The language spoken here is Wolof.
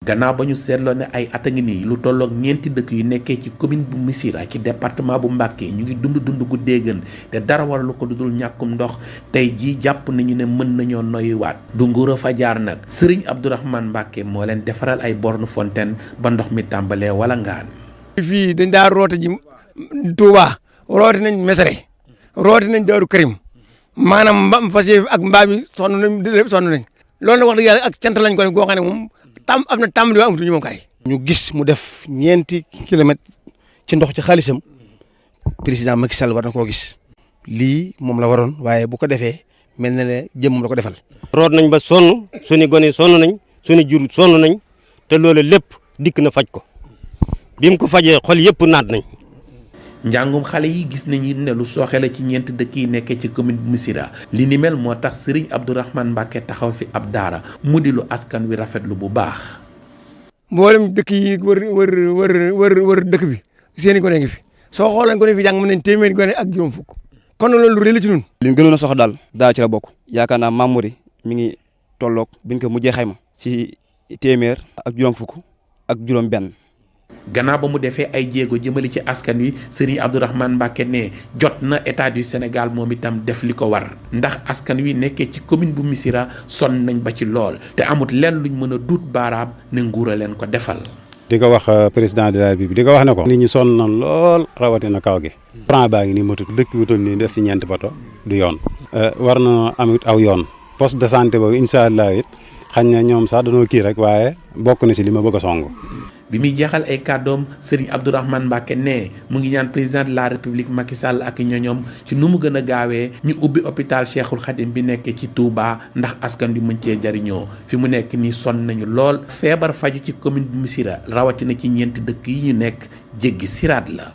gannaaw ba ñu seetloo ne ay at a ngi nii lu tolloog ñeenti dëkk yu nekkee ci commune bu Missirah ci département bu Mbacké ñu ngi dund gu déegën te dara waralu ko dudul ñàkkum ndox tey jii jàpp nañu ne mën nañoo noyyiwaat du nguur a fa jaar nag Serigne Abdourahmane Mbacké moo leen defaral ay borne fontaine ba ndox mi tàmbalee wala ngaan fii dañ daa roote ji Touba roote nañ Mesere roote nañ Daaru Karim maanaam fas ak mbaam yi sonn nañ lépp sonn nañ loolu nag wax dëgg yàlla ak cant lañ ko ne goo xam ne moom am na tàmbali waa amatuñu moom kay. ñu gis mu def 4 kilomètres ci ndox ci xaalisam président Macky Sall war na koo gis lii moom la waroon waaye bu ko defee mel na ne jëmmam la ko defal. root nañ ba sonn suñu gone sonn nañ suñu jur sonn nañ te loolu lépp dikk na faj ko bi mu ko fajee xol yëpp naat nañ. njàngum xale yi gis nañu ne lu sooxe la ci ñeenti dëkk yi nekkee ci commune bu Missirah li ni mel moo tax Serigne Abdourahmane Mbacké taxaw fi ab daara mu di lu askan wi rafetlu bu baax. mboolem dëkk yi wër dëkk bi seeni gone ngi fi soo xoolee gone fi jàng mën nañ téeméeri gone ak juróom fukk kon loolu lu rëy la ci ñun. li ñu gënoon a soxla daal ci la bokk yaakaar naa Mamouri mi ngi tolloog biñ ko mujjee xayma ci téeméer ak juróom fukk ak juróom benn. gannaaw ba mu defee ay jéego jëmali ci askan wi Serigne Abdourahmane Mbacké ne jot na état du Sénégal moom itam def li ko war ndax askan wi nekkee ci commune bu Missirah sonn nañ ba ci lool te amut lenn luñ mën a duut baaraam ne nguur a leen ko defal. di ko wax président de la République di ko wax ne ko. nit ñi sonn nañ lool rawatina kaw gi. courant baa ngi nii matut dëkk bi toll nii def ci ñeenti bato du yoon. war na amit aw yoon poste de santé boobu incha allah it xañ na ñoom sax dañoo kii rek waaye bokk na ci li ma bëgg a song. bi muy jeexal ay kàddoom Serigne Abdourahmane Mbacké ne mu ngi ñaan président de la république Macky Sall ak ñoñom ci nu mu gën a gaawee ñu ubbi hôpital Cheikhul Khadim bi nekk ci Touba ndax askan bi mën cee jariñoo fi mu nekk nii sonn nañu lool feebar faju ci commune bu Missirah rawatina ci ñeenti dëkk yi ñu nekk jéggi siraat la.